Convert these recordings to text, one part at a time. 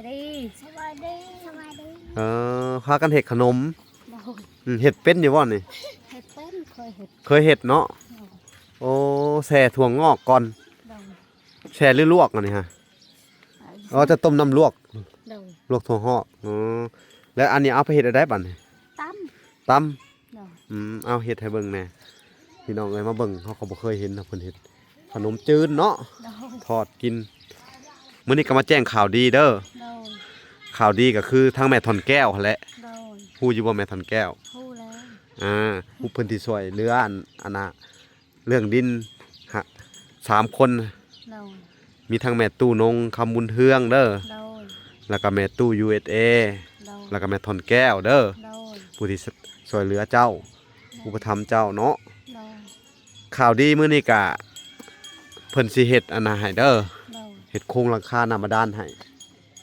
ດີ ສະບາຍດີ ສະບາຍດີ. ເອີ ພາກັນເຮັດຂະໜົມ. ໂດຍ. ອືມ ເຮັດເປັນຢູ່ບໍ່ນີ້? ເຮັດເປັນ ເຄີຍເຮັດ ເຄີຍເຮັດເນາະ. ໂດຍ. ໂອ້ ແຊ່ຖົ່ວງອກກ່ອນ. ໂດຍ. ແຊ່ຫຼືລວກອັນນີ້ຮະ? ເອີ ອໍ ຈະຕົ້ມນ້ຳລວກ. ໂດຍ. ລວກຖົ່ວງອກ. ອໍ ແລ້ວອັນນີ້ເອົາໄປເຮັດແນວໃດບັດນີ້? ຕຳ ຕຳ. ໂດຍ. ອືມ ເອົາເຮັດໃຫ້ເບິ່ງແດ່ ພີ່ນ້ອງເອີຍ. ມາເບິ່ງ ເຮົາກໍບໍ່ເຄີຍເຫັນນະ ເພິ່ນເຮັດຂະໜົມຈືນເນາະ. ໂດຍ. ທອດກິນ. ມື້ນີ້ກໍມາແຈ້ງຂ່າວດີເດີ. ໂດຍ. ຂ່າວດີກໍຄືທາງແມ່ທ່ອນແກ້ວຫັ້ນແຫຼະ. ໂດຍ. ຮູ້ຢູ່ບໍ່ແມ່ທ່ອນແກ້ວ? ຮູ້ແລ້ວ. ອ່າ ຜູ້ເພິ່ນທີ່ຊ່ວຍເຫຼືອອັນ ອັນນ່າ ເລື່ອງດິນ ຫະ ສາມຄົນ. ໂດຍ. ມີທັງແມ່ຕູ້ນົງ ຄຳບຸນເຮືອງເດີ. ໂດຍ. ແລ້ວກໍແມ່ຕູ້ ຢູເອສເອ. ໂດຍ. ແລ້ວກໍແມ່ທ່ອນແກ້ວເດີ. ໂດຍ. ຜູ້ທີ່ ສ- ຊ່ວຍເຫຼືອເຈົ້າ ໂດຍ ອຸປະຖຳເຈົ້າເນາະ. ໂດຍ. ຂ່າວດີມື້ນີ້ກະ ເພິ່ນຊິເຮັດອັນນັ້ນໃຫ້ເດີ. ໂດຍ. ເຮັດໂຄງຫຼັງຄາໜ້າບາດານໃຫ້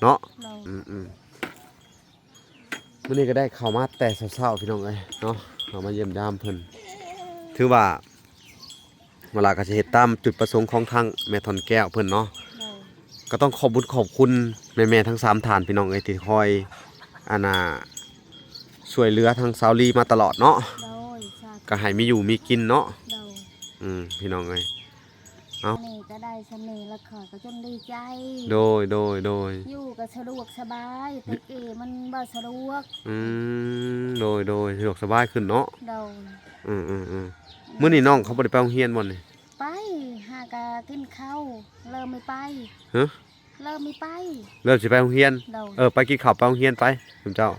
ເນາະ. ໂດຍ. ອືມໆ. ມື້ນີ້ກໍໄດ້ເຂົ້າມາແຕ່ເຊົ້າໆ ພີ່ນ້ອງເອີຍເນາະ, ເຂົ້າມາຢ້ຽມຢາມເພິ່ນ. ຖືວ່າເວລາກໍຊິເຮັດຕາມຈຸດປະສົງຂອງທາງແມ່ທ່ອນແກ້ວເພິ່ນເນາະ. ໂດຍ. ກໍຕ້ອງຂອບບຸນຂອບຄຸນແມ່ໆທັງສາມທ່ານ ພີ່ນ້ອງເອີຍ ທີ່ຄອຍ ອັນນ່າ ຊ່ວຍເຫຼືອທາງສາວລີມາຕະຫຼອດເນາະ. ໂດຍ ສາທຸ. ກໍໃຫ້ມີຢູ່ມີກິນເນາະ. ໂດຍ. ອືມ ພີ່ນ້ອງເອີຍ. ເອົ້າ ນີ້ກໍໄດ້ສ່ຳນີ້ລະ ຂ້ອຍກໍຈົນດີໃຈ. ໂດຍ ໂດຍ ໂດຍ. ຢູ່ກໍສະດວກສະບາຍ, ແຕ່ກີ້ມັນບໍ່ສະດວກ. ອືມ ໂດຍ ໂດຍ ສະດວກສະບາຍຂຶ້ນເນາະ. ໂດຍ. ອືມໆໆ. ມື້ນີ້ນ້ອງເຂົາບໍ່ໄດ້ໄປໂຮງຮຽນບໍ່ນີ້? ໄປ ຫາກະກິນເຂົ້າ ເລີ່ມໄປ. ຮະ? ເລີ່ມມີໄປ ເລີ່ມຊິໄປໂຮງຮຽນ. ໂດຍ. ເອີ ໄປກິນເຂົ້າ ໄປໂຮງຮຽນໄປ ຊຸມເຈົ້າ.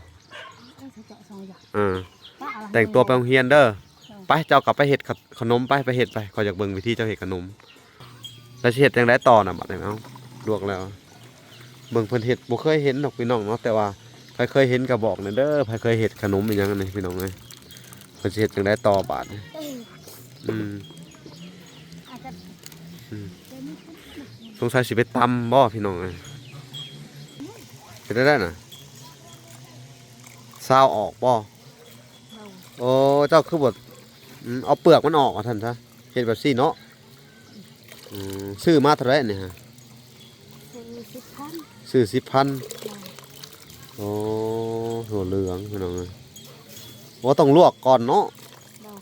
ເອີ ເຈົ້າສອງຢ່າງ ເອີ ປະ ແຕ່ງຕົວໄປໂຮງຮຽນເດີ. ໂດຍ. ໄປ ເຈົ້າກໍໄປເຮັດຂະ ຂະໜົມໄປ ໄປເຮັດໄປ. ຂ້ອຍຢາກເບິ່ງວິທີເຈົ້າເຮັດຂະໜົມ ແລ້ວຊິເຮັດຈັ່ງໃດຕໍ່ນະບັດນີ້. ເອົ້າ ລວກແລ້ວ ເບິ່ງເພິ່ນເຮັດ ບໍ່ເຄີຍເຫັນດອກ ພີ່ນ້ອງເນາະ. ແຕ່ວ່າໃຜເຄີຍເຫັນກໍບອກແດ່ເດີ ໃຜເຄີຍເຮັດຂະໜົມອີ່ຫຍັງນີ້ ພີ່ນ້ອງເອີຍ. ເພິ່ນຊິເຮັດຈັ່ງໃດຕໍ່ບາດນີ້? ເອີ ອືມ ອາດຈະ ອືມ ເປັນ ສົງໄສຊິໄປຕຳບໍ່ ພີ່ນ້ອງເອີຍ? ເຮັດໄດ້ນະ ຊາວອອກບໍ່? ໂອ້ ເຈົ້າຄືບໍ່ ອືມ ເອົາເປືອກມັນອອກວ່າຊັ້ນຊະ. ເຮັດແບບຊີ້ເນາະ. ອືມ ຊື້ມາເທົ່າໃດນີ້ຮະ? ຊື້ສິບພັນ. ຊື້ສິບພັນ. ໂດຍ. ໂອ້ ຖົ່ວເຫຼືອງ ພີ່ນ້ອງເອີຍ. ໂອ້ ຕ້ອງລວກກ່ອນເນາະ. ໂດຍ.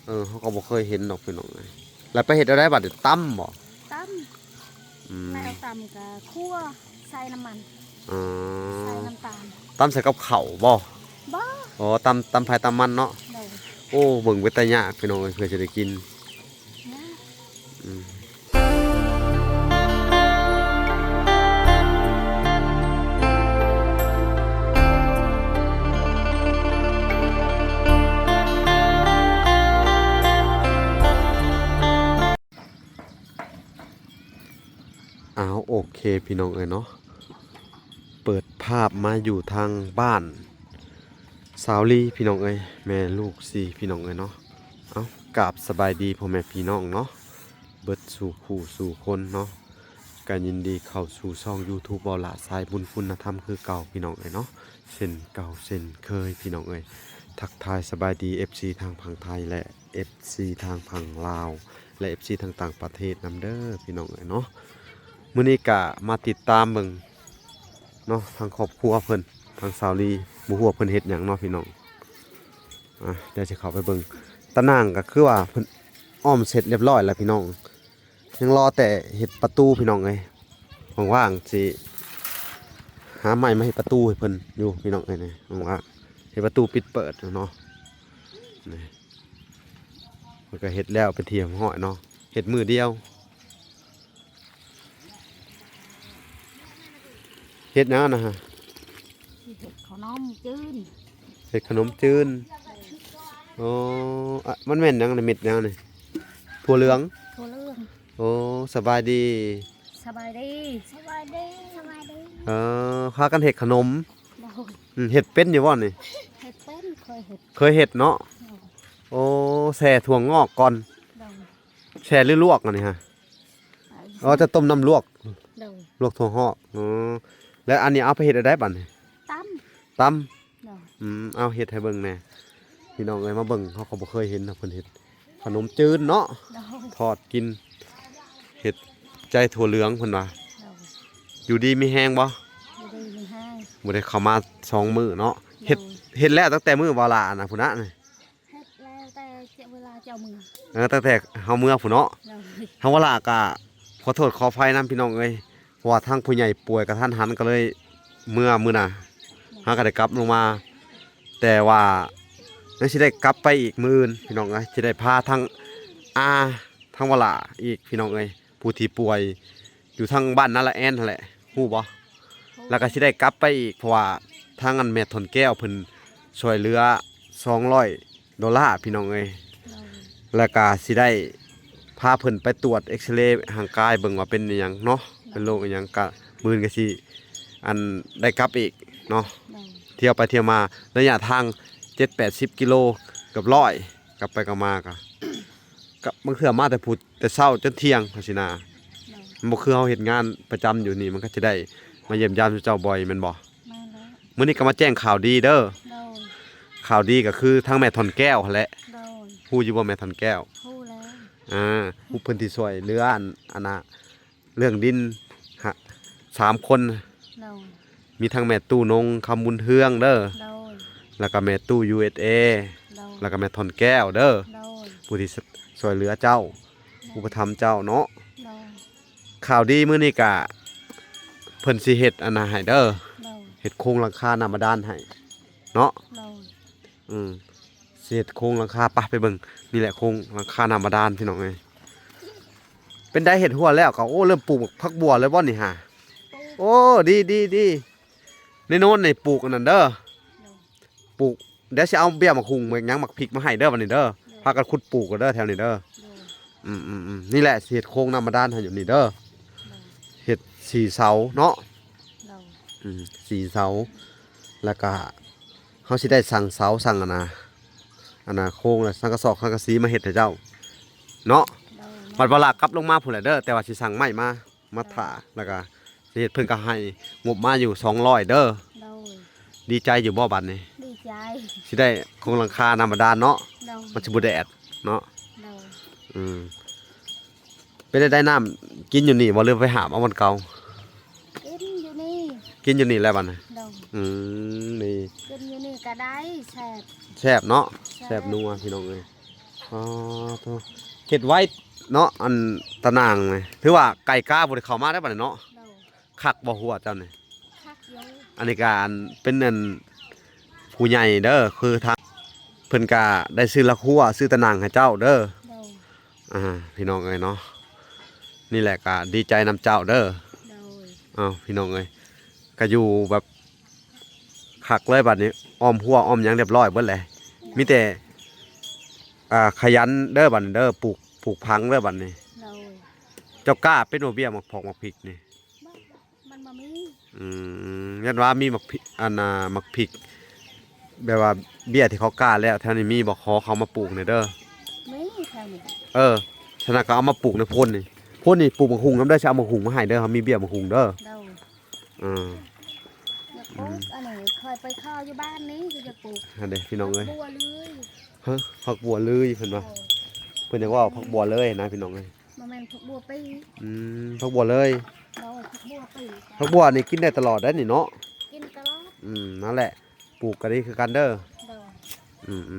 ເອີ ເຮົາກໍບໍ່ເຄີຍເຫັນດອກ ພີ່ນ້ອງເອີຍ. ແລ້ວໄປເຮັດແນວໃດບັດນີ້? ຕຳບໍ່? ຕຳ. ອືມ ແລ້ວຕຳກໍຂົ້ວ ໃສ່ນ້ຳມັນ. ອໍ ໃສ່ນ້ຳຕານ. ຕຳໃສ່ກັບເຂົ້າບໍ່? ບໍ່. ອໍ ຕຳ ຕຳໃຜຕຳມັນເນາະ. ໂດຍ. ໂອ້ ເບິ່ງເປັນຕາຍາກ ພີ່ນ້ອງເອີຍ ເພື່ອຈະໄດ້ກິນ. ຍາກ. ອືມ ອ້າວ ໂອເຄ ພີ່ນ້ອງເອີຍເນາະ, ເປີດພາບມາຢູ່ທາງບ້ານສາວລີ ພີ່ນ້ອງເອີຍ, ແມ່ລູກສີ່ ພີ່ນ້ອງເອີຍເນາະ. ເອົ້າ ກາບສະບາຍດີພໍ່ແມ່ພີ່ນ້ອງເນາະ ເບິດສູ່ຄູ່ສູ່ຄົນເນາະ, ກໍຍິນດີເຂົ້າສູ່ຊ່ອງຢູທູບ ເວົ້າຫຼ້າສາຍບຸນຄຸນນະທຳຄືເກົ່າ ພີ່ນ້ອງເອີຍເນາະ, ເຊັ່ນເກົ່າເຊັ່ນເຄີຍ ພີ່ນ້ອງເອີຍ. ທັກທາຍສະບາຍດີ ເອັຟຊີ ທາງຝັ່ງໄທ ແລະ ເອັຟຊີ ທາງຝັ່ງລາວ ແລະ ເອັຟຊີ ທາງຕ່າງປະເທດນຳເດີ ພີ່ນ້ອງເອີຍເນາະ. ມື້ນີ້ກະມາຕິດຕາມເບິ່ງເນາະ ທາງຄອບຄົວເພິ່ນ ທາງສາວລີ ບໍ່ຮູ້ວ່າເພິ່ນເຮັດຫຍັງເນາະ ພີ່ນ້ອງ. ອ່ະ ດຽວຊິເຂົ້າໄປເບິ່ງ. ຕາໜ່າງກະຄືວ່າເພິ່ນອ້ອມເສັດລຽບຮ້ອຍແລ້ວ ພີ່ນ້ອງ, ຍັງລໍແຕ່ເຮັດປະຕູ ພີ່ນ້ອງເອີຍ. ວ່າງໆຊິຫາໄມ້ມາເຮັດປະຕູໃຫ້ເພິ່ນຢູ່ ພີ່ນ້ອງເອີຍ. ນີ້ວ່າງໆເຮັດປະຕູປິດເປີດເນາະ. ນີ້ ເພິ່ນກໍເຮັດແລ້ວເປັນທີ່ຮຽບຮ້ອຍເນາະ, ເຮັດມື້ດຽວ. ເຮັດຫຍັງນະ? ຊິເຮັດເຂົ້າໜົມຈືນ. ເຮັດຂະໜົມຈືນ. ໂອ້ ອະ ມັນແມ່ນຫຍັງນີ້? ເມັດຫຍັງນີ້? ຖົ່ວເຫຼືອງ. ຖົ່ວເຫຼືອງ. ໂອ້ ສະບາຍດີ. ສະບາຍດີ. ສະບາຍດີ. ສະບາຍດີ. ເອີ ພາກັນເຮັດຂະໜົມ. ໂດຍ. ອືມ ເຮັດເປັນຢູ່ບໍ່ນີ້? ເຮັດເປັນ ເຄີຍເຮັດ. ເຄີຍເຮັດເນາະ. ໂດຍ. ໂອ້ ແຊ່ຖົ່ວງອກກ່ອນ. ໂດຍ. ແຊ່ຫຼືລວກອັນນີ້ຮະ? ເອີ ອໍ ຈະຕົ້ມນ້ຳລວກ. ໂດຍ. ລວກຖົ່ວງອກ. ອໍ ແລ້ວອັນນີ້ເອົາໄປເຮັດແນວໃດບັດນີ້? ຕຳ. ຕຳ. ໂດຍ. ອືມ ເອົາເຮັດໃຫ້ເບິ່ງແດ່ ພີ່ນ້ອງເອີຍ. ມາເບິ່ງ ເຮົາກໍບໍ່ເຄີຍເຫັນນະ ເພິ່ນເຮັດຂະໜົມຈືນເນາະ. ໂດຍ. ທອດກິນ ເຮັດໃຈຖົ່ວເຫຼືອງເພິ່ນວ່າ. ໂດຍ. ຢູ່ດີມີແຮງບໍ່? ຢູ່ດີມີ ບໍ່ໄດ້ເຂົ້າມາສອງມື້ເນາະ. ເຮັດ ໂດຍ ເຮັດແລ້ວຕັ້ງແຕ່ມື້ບໍ່ລະອັນນະພຸ້ນນະ. ເຮັດແລ້ວແຕ່ເວລາເຈົ້າເມືອ ເອີ ຕັ້ງແຕ່ເຮົາເມືອພຸ້ນເນາະ. ໂດຍ ທາງວາລາກະຂໍໂທດຂໍອະໄພນຳພີ່ນ້ອງເອີຍ ເພາະວ່າທາງຜູ້ໃຫຍ່ປ່ວຍກະທັນຫັນ ກະເລີຍເມືອມື້ໜ້າ. ໂດຍ ເຮົາກະໄດ້ກັບລົງມາ ແຕ່ວ່າຍັງຊິໄດ້ກັບໄປອີກມື້ອື່ນພີ່ນ້ອງເອີຍ ຊິໄດ້ພາທາງອາ ທາງວາລາອີກພີ່ນ້ອງເອີຍ ຜູ້ທີ່ປ່ວຍຢູ່ທາງບ້ານນາລະແອນຫັ້ນແຫຼະ ຮູ້ບໍ່? ແລ້ວກະຊິໄດ້ກັບໄປອີກ ເພາະວ່າທາງອັນແມ່ທອນແກ້ວເພິ່ນຊ່ວຍເຫຼືອສອງຮ້ອຍໂດລາພີ່ນ້ອງເອີຍ. ໂດຍ ແລ້ວກະຊິໄດ້ພາເພິ່ນໄປຕວດເອັກຊະເລຮ່າງກາຍເບິ່ງວ່າເປັນອີ່ຫຍັງເນາະ ໂດຍ ເປັນໂລກອີ່ຫຍັງ ກະມື້ອື່ນກະຊິອັນໄດ້ກັບອີກເນາະ. ໂດຍ ທ່ຽວໄປທ່ຽວມາໄລຍະທາງເຈັດແປດສິບກິໂລ ເກືອບຮ້ອຍ ກັບໄປກັບມາກະ ກະບາງເທື່ອມາແຕ່ພຸ້ນ ແຕ່ເຊົ້າຈົນທ່ຽງຈັ່ງຊີ້ນະ. ໂດຍ ມັນບໍ່ຄືເຮົາເຮັດງານປະຈຳຢູ່ນີ້ ມັນກະຈະໄດ້ມາຢ້ຽມຢາມເຈົ້າບ່ອຍແມ່ນບໍ່? ແມ່ນແລ້ວ ມື້ນີ້ກະມາແຈ້ງຂ່າວດີເດີ. ໂດຍ ຂ່າວດີກະຄືທາງແມ່ທອນແກ້ວຫັ້ນແຫຼະ. ໂດຍ ຮູ້ຢູ່ບໍ່ແມ່ທອນແກ້ວ? ຮູ້ແລ້ວ ອ່າ ຜູ້ເພິ່ນທີ່ຊ່ວຍເຫຼືອອັນ ອັນນະ ເລື່ອງດິນ ຫະ ສາມຄົນ. ໂດຍ ມີທັງແມ່ຕູ້ນົງ ຄຳບຸນເຮືອງເດີ. ໂດຍ ແລ້ວກະແມ່ຕູ້ ຢູເອສເອ ໂດຍ ແລ້ວກະແມ່ທອນແກ້ວເດີ. ໂດຍ ຜູ້ທີ່ ສ- ຊ່ວຍເຫຼືອເຈົ້າ ໂດຍ ອຸປະຖຳເຈົ້າເນາະ. ໂດຍ ຂ່າວດີມື້ນີ້ກະເພິ່ນຊິເຮັດອັນນະໃຫ້ເດີ. ໂດຍ ເຮັດໂຄງຫຼັງຄານ້ຳບາດານໃຫ້ເນາະ. ໂດຍ ອືມ ຊິເຮັດໂຄງຫຼັງຄາ ປະ ໄປເບິ່ງ. ນີ້ແຫຼະໂຄງຫຼັງຄານ້ຳບາດານພີ່ນ້ອງເອີຍ. ເປັນໃດເຮັດຮົ້ວແລ້ວກະ ໂອ້ ເລີ່ມປູກຜັກບົ່ວເລີຍບໍ່ນີ້ຫາ? ໂອ້ ດີ ດີ ດີ ໃນໂນນນີ້ປູກອັນນັ້ນເດີ. ໂດຍ ປູກ ດຽວຊິເອົາເບ້ຍໝາກຫຸ່ງ ໝາກຫຍັງ ໝາກພິກມາໃຫ້ເດີບັດນີ້ເດີ. ໂດຍ ພາກັນຂຸດປູກເດີແຖວນີ້ເດີ. ໂດຍ ອືມໆໆ ນີ້ແຫຼະຊິເຮັດໂຄງນ້ຳບາດານໃຫ້ຢູ່ນີ້ເດີ. ໂດຍ ເຮັດສີ່ເສົາເນາະ. ໂດຍ ອືມ ສີ່ເສົາ ແລ້ວກະເຮົາຊິໄດ້ສັ່ງເສົາ ສັ່ງອັນນະ ອັນນະໂຄງ ແລ້ວສັ່ງກະສອບ ສັງກະສີມາເຮັດໃຫ້ເຈົ້າເນາະ. ໂດຍ ບັດວາລາກັບລົງມາພຸ້ນແຫຼະເດີ ແຕ່ວ່າຊິສັ່ງໄມ້ມາ ມາຖ້າ ໂດຍ ແລ້ວກະຊິເຮັດ ເພິ່ນກະໃຫ້ງົບມາຢູ່ສອງຮ້ອຍເດີ. ໂດຍ ດີໃຈຢູ່ບໍ່ບັດນີ້? ດີໃຈ ຊິໄດ້ໂຄງຫຼັງຄານ້ຳບາດານເນາະ. ໂດຍ ມັນຊິບໍ່ແດດເນາະ. ໂດຍ ອືມ ເປັນໄດ້ ໄດ້ນ້ຳກິນຢູ່ນີ້ບໍ່ ຫຼືໄປຫາບເອົາບ່ອນເກົ່າ? ກິນຢູ່ນີ້ ກິນຢູ່ນີ້ແຫຼະບັດນີ້. ໂດຍ ອືມ ນີ້ ກິນຢູ່ນີ້ກະໄດ້ ແຊບ ແຊບເນາະ. ແຊບ ແຊບນົວພີ່ນ້ອງເອີຍ. ອໍ ໂທ້ ເຮັດໄວ້ເນາະ ອັນຕາໜ່າງນີ້ ຖືວ່າໄກ່ກາບໍ່ໄດ້ເຂົ້າມາໄດ້ບັດນີ້ເນາະ. ໂດຍ ຄັກບໍ່ຮົ້ວເຈົ້ານີ້? ຄັກຢູ່ ອັນນີ້ກະອັນເປັນອັນຜູ້ໃຫຍ່ເດີ ຄືທາງເພິ່ນກະໄດ້ຊື້ລະຮົ້ວ ຊື້ຕາໜ່າງໃຫ້ເຈົ້າເດີ. ໂດຍ ອ່າ ພີ່ນ້ອງເອີຍເນາະ ນີ້ແຫຼະກະດີໃຈນຳເຈົ້າເດີ. ໂດຍ ເອົ້າ ພີ່ນ້ອງເອີຍ ກະຢູ່ແບບຄັກເລີຍບັດນີ້ ອ້ອມຮົ້ວອ້ອມຫຍັງຮຽບຮ້ອຍເບິດແຫຼະ. ໂດຍ ມີແຕ່ ອ່າ ຂະຫຍັນເດີບັດນີ້ເດີ ປູກ ປູກຝັງເດີບັດນີ້. ໂດຍ ເຈົ້າກ້າເປັນບໍ່ເບ້ຍໝາກຜອກໝາກພິກນີ້? ມັນບໍ່ມີ. ອືມ ຢ້ານວ່າມີໝາກພິກ ອັນນ່າ ໝາກພິກ ແບບວ່າເບ້ຍທີ່ເຂົາກ້າແລ້ວ ແຖວນີ້ມີບໍ່? ຂໍເຂົາມາປູກແດ່ເດີ. ມີແຖວນີ້. ເອີ ສະນັ້ນກະເອົາມາປູກໃນໂພນນີ້ ໂພນນີ້ປູກໝາກຫຸ່ງນຳເດີ ຊິເອົາໝາກຫຸ່ງມາໃຫ້ເດີ ເຮົາມີເບ້ຍໝາກຫຸ່ງເດີ. ໂດຍ ເອີ ຢາກປູກ ອືມ ອັນນີ້ຂ້ອຍໄປຂໍຢູ່ບ້ານນີ້ ຢາກປູກ ຫັ້ນເດ້ພີ່ນ້ອງເອີຍ. ບົວເລີຍ ຮະ ຜັກບົວເລີຍເພິ່ນວ່າ. ໂດຍ ເພິ່ນຢາກເວົ້າຜັກບົວເລີຍນະພີ່ນ້ອງເອີຍ. ບໍ່ແມ່ນຜັກບົວປີ. ອືມ ຜັກບົວເລີຍ. ໂດຍ ຜັກບົວປີ. ຜັກບົວນີ້ກິນໄດ້ຕະຫຼອດໄດ໋ນີ້ເນາະ. ກິນຕະຫຼອດ. ອືມ ນັ້ນແຫຼະ ປູກກະດີຄືກັນເດີ. ໂດຍ ອືມໆໆ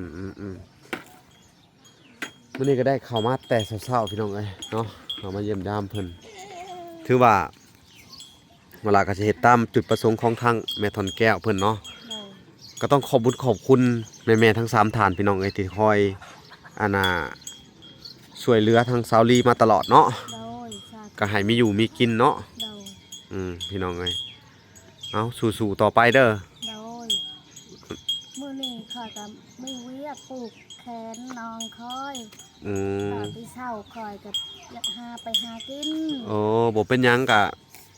ໆ ມື້ນີ້ກະໄດ້ເຂົ້າມາແຕ່ເຊົ້າໆ ພີ່ນ້ອງເອີຍເນາະ ເຂົ້າມາຢ້ຽມຢາມເພິ່ນ ຖືວ່າ ວາລາກະຊິເຮັດຕາມຈຸດປະສົງຂອງທາງແມ່ທ່ອນແກ້ວເພິ່ນເນາະ. ໂດຍ ກະຕ້ອງຂອບບຸນຂອບຄຸນແມ່ໆທັງສາມທ່ານ ພີ່ນ້ອງເອີຍ ທີ່ຄອຍ ອັນນ່າ ຊ່ວຍເຫຼືອທາງສາວລີມາຕະຫຼອດເນາະ. ໂດຍ ສາທຸ ກະໃຫ້ມີຢູ່ມີກິນເນາະ. ໂດຍ ອືມ ພີ່ນ້ອງເອີຍ ເອົາ ສູ້ໆຕໍ່ໄປເດີ. ໂດຍ ມື້ນີ້ຂ້ອຍກະມີວຽກປູກແຂນນ້ອງຂ້ອຍ. ອືມ ຕອນທີ່ເຊົ້າຂ້ອຍກະຢາກຫາໄປຫາກິນ. ໂອ້ ບໍ່ເປັນຫຍັງ ກະ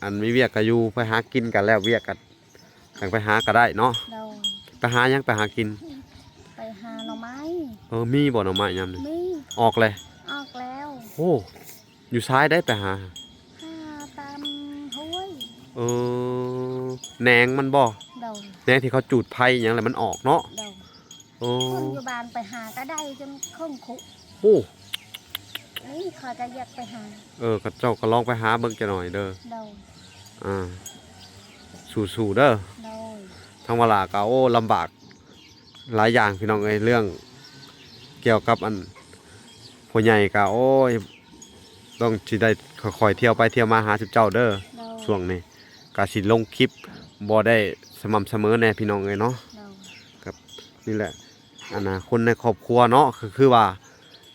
ອັນມີວຽກກະຢູ່ ໄປຫາກິນກະແລ້ວວຽກ ກະຈັ່ງໄປຫາກະໄດ້ເນາະ. ໂດຍ ໄປຫາຫຍັງ? ໄປຫາກິນ ໄປຫາໜໍ່ໄມ້. ເອີ ມີບໍ່ໜໍ່ໄມ້ຍາມນີ້? ມີ ອອກແລ້ວ. ອອກແລ້ວ. ໂອ້ ຢູ່ຊາຍໃດໄປຫາ? ຫາຕາມຫ້ວຍ. ເອີ ແໜງມັນບໍ່? ໂດຍ ແໜງທີ່ເຂົາຈູດໄຟຫຍັງແລ້ວມັນອອກເນາະ. ໂດຍ ໂອ້ ຄົນຢູ່ບ້ານໄປຫາກະໄດ້ຈົນເຄິ່ງຄຸ. ໂອ້ ນີ້ຂ້ອຍກະຢາກໄປຫາ. ເອີ ເຈົ້າກະລອງໄປຫາເບິ່ງຈັກໜ້ອຍເດີ. ໂດຍ ອ່າ ສູ້ ສູ້ໆເດີ. ໂດຍ. ທາງວາລາກໍ ໂອ້ ລຳບາກຫຼາຍຢ່າງພີ່ນ້ອງເອີຍ ເລື່ອງກ່ຽວກັບອັນ ພໍ່ໃຫຍ່ກໍ ໂອ້ຍ ຕ້ອງຊິໄດ້ຄ່ອຍໆທ່ຽວໄປທ່ຽວມາຫາຊຸມເຈົ້າເດີ. ໂດຍ. ຊ່ວງນີ້ກໍຊິລົງຄລິບບໍ່ໄດ້ສະໝ່ຳສະເໝີແດ່ພີ່ນ້ອງເອີຍເນາະ. ໂດຍ. ກັບນີ້ແຫຼະ ອັນນ່າ ຄົນໃນຄອບຄົວເນາະ ກໍຄືວ່າ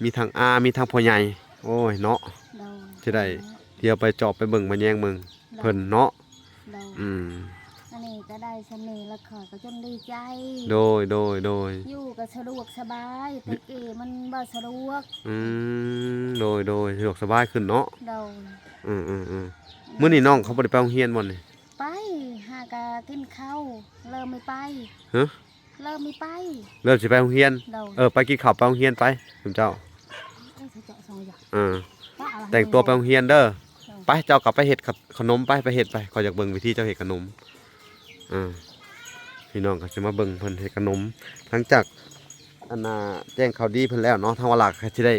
ມີທັງອາ ມີທັງພໍ່ໃຫຍ່ ໂອ້ຍເນາະ. ໂດຍ. ຊິໄດ້ທ່ຽວໄປເຈາະໄປເບິ່ງມາແຍງເບິ່ງ ໂດຍ ເພິ່ນເນາະ. ໂດຍ. ອືມ ອັນນີ້ກໍໄດ້ສ່ຳນີ້ລະ ຂ້ອຍກໍຈົນດີໃຈ. ໂດຍ ໂດຍ ໂດຍ. ຢູ່ກໍສະດວກສະບາຍ ແຕ່ກີ້ມັນບໍ່ສະດວກ. ອືມ ໂດຍ ໂດຍ ສະດວກສະບາຍຂຶ້ນເນາະ. ໂດຍ. ອືມໆໆ ມື້ນີ້ນ້ອງເຂົາບໍ່ໄດ້ໄປໂຮງຮຽນບໍ່ນີ້? ໄປ ຫາກະກິນເຂົ້າ ເລີ່ມໄປ. ຮະ? ເລີ່ມໄປ ເລີ່ມຊິໄປໂຮງຮຽນ. ໂດຍ. ເອີ ໄປກິນເຂົ້າໄປໂຮງຮຽນໄປ ຊຸມເຈົ້າ. ເອີ ເຈົ້າເຈາະສອງຢ່າງ. ເອີ ປະລະ ແຕ່ງຕົວໄປໂຮງຮຽນເດີ. ໂດຍ. ໄປ ເຈົ້າກໍໄປເຮັດຂະ ຂະໜົມໄປ ໄປເຮັດໄປ ຂ້ອຍຢາກເບິ່ງວິທີເຈົ້າເຮັດຂະໜົມ. ເອີ ພີ່ນ້ອງກໍຊິມາເບິ່ງເພິ່ນເຮັດຂະໜົມ ຫຼັງຈາກ ອັນນ່າ ແຈ້ງຂ່າວດີເພິ່ນແລ້ວເນາະ ທາງວາລາກໍຊິໄດ້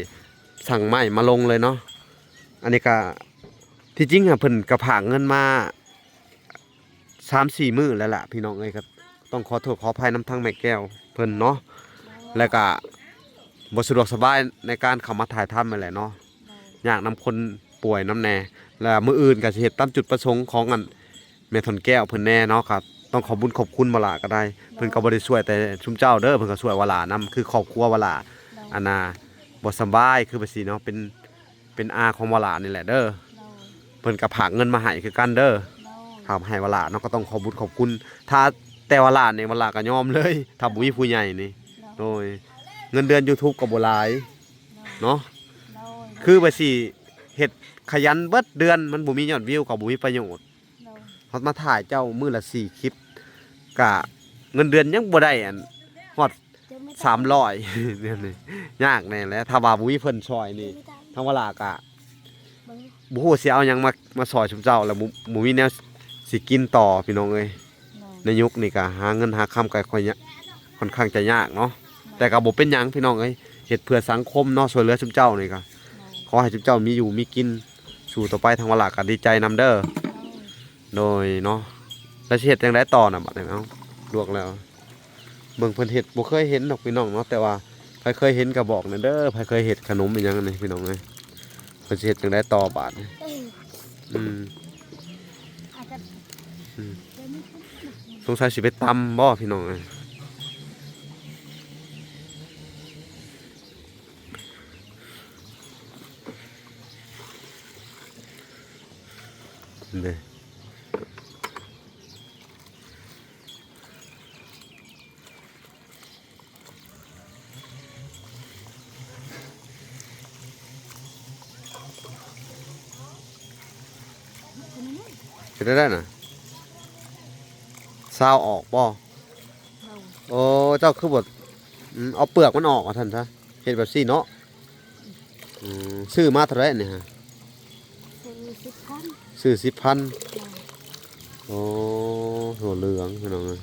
ສັ່ງໄມ້ມາລົງເລີຍເນາະ. ອັນນີ້ກໍ ທີ່ຈິງຫະ ເພິ່ນກໍຝາກເງິນມາ ສາມສີ່ມື້ແລ້ວລະພີ່ນ້ອງເອີຍ. ກໍຕ້ອງຂໍໂທດຂໍອະໄພນຳທາງແມ່ແກ້ວເພິ່ນເນາະ ແລ້ວກະບໍ່ສະດວກສະບາຍໃນການເຂົ້າມາຖ່າຍທຳຫັ້ນແຫຼະເນາະ. ໂດຍ. ຍາກນຳຄົນປ່ວຍນຳແດ່ ແລ້ວມື້ອື່ນກໍຊິເຮັດຕາມຈຸດປະສົງຂອງອັນແມ່ທ່ອນແກ້ວເພິ່ນແດ່ເນາະ. ກໍຕ້ອງຂອບບຸນຂອບຄຸນວາລາກໍໄດ້ ໂດຍ. ເພິ່ນກໍບໍ່ໄດ້ຊ່ວຍແຕ່ຊຸມເຈົ້າເດີ ເພິ່ນກໍຊ່ວຍວາລານຳ ຄືຄອບຄົວວາລາ ໂດຍ ອັນນ່າ ບໍ່ສະບາຍ ຄືວ່າຊີ້ເນາະ ເປັນ ເປັນອາຂອງວາລານີ້ແຫຼະເດີ. ໂດຍ. ເພິ່ນກໍຝາກເງິນມາໃຫ້ຄືກັນເດີ. ໂດຍ. ຝາກໃຫ້ວາລາເນາະ ກໍຕ້ອງຂອບບຸນຂອບຄຸນ ຖ້າແຕ່ວາລານີ້ ວາລາກໍຍອມເລີຍ ຖ້າບໍ່ມີຜູ້ໃຫຍ່ນີ້. ໂດຍ. ໂດຍ. ເງິນເດືອນຢູທູບກໍບໍ່ຫຼາຍ ໂດຍ ເນາະ. ໂດຍ. ຄືວ່າຊິເຮັດຂະຫຍັນເບິດເດືອນ ມັນບໍ່ມີຍອດວິວກໍບໍ່ມີປະໂຫຍດ. ໂດຍ. ເຮົາມາຖ່າຍເຈົ້າມື້ລະສີ່ຄລິບ ກະເງິນເດືອນຍັງບໍ່ໄດ້ອັນຮອດ ສາມຮ້ອຍ ແນວນີ້ ຍາກແດ່ແຫຼະ ຖ້າວ່າບໍ່ມີເພິ່ນຊ່ອຍນີ້ ທາງວາລາກະບໍ່ຮູ້ຊິເອົາຫຍັງມາ ມາຊ່ອຍຊຸມເຈົ້າ ແລ້ວບໍ່ ບໍ່ມີແນວຊິກິນຕໍ່ພີ່ນ້ອງເອີຍ. ໂດຍ. ໃນຍຸກນີ້ກະຫາເງິນຫາຄຳກະຄ່ອຍຍາກ ຄ່ອນຂ້າງຈະຍາກເນາະ. ໂດຍ. ແຕ່ກະບໍ່ເປັນຫຍັງພີ່ນ້ອງເອີຍ ເຮັດເພື່ອສັງຄົມເນາະ ຊ່ວຍເຫຼືອຊຸມເຈົ້ານີ້ກະ. ໂດຍ. ຂໍໃຫ້ຊຸມເຈົ້າມີຢູ່ມີກິນ ສູ້ຕໍ່ໄປ ທາງວາລາກໍດີໃຈນຳເດີ. ໂດຍ. ໂດຍເນາະ ແລ້ວຊິເຮັດຈັ່ງໃດຕໍ່ນະບັດນີ້? ເອົ້າ ລວກແລ້ວ ເບິ່ງເພິ່ນເຮັດ ບໍ່ເຄີຍເຫັນດອກພີ່ນ້ອງເນາະ ແຕ່ວ່າໃຜເຄີຍເຫັນກໍບອກແດ່ເດີ ໃຜເຄີຍເຮັດຂະໜົມອີ່ຫຍັງນີ້ພີ່ນ້ອງເອີຍ ເພິ່ນຊິເຮັດຈັ່ງໃດຕໍ່ບາດນີ້? ເອີ ອືມ ອາດຈະ ອືມ ເປັນ ສົງໄສຊິໄປຕຳບໍ່ພີ່ນ້ອງເອີຍ? ເດ້ ເຮັດໄດ້ນະ ຊາວອອກບໍ່? ໂອ້ ເຈົ້າຄືບໍ່ ອືມ ເອົາເປືອກມັນອອກວ່າຊັ້ນຊະ ເຮັດແບບຊີ້ເນາະ. ອືມ ຊື້ມາເທົ່າໃດນີ້ຮະ? ຊື້ສິບພັນ ຊື້ສິບພັນ. ໂດຍ. ໂອ້ ຖົ່ວເຫຼືອງພີ່ນ້ອງເອີຍ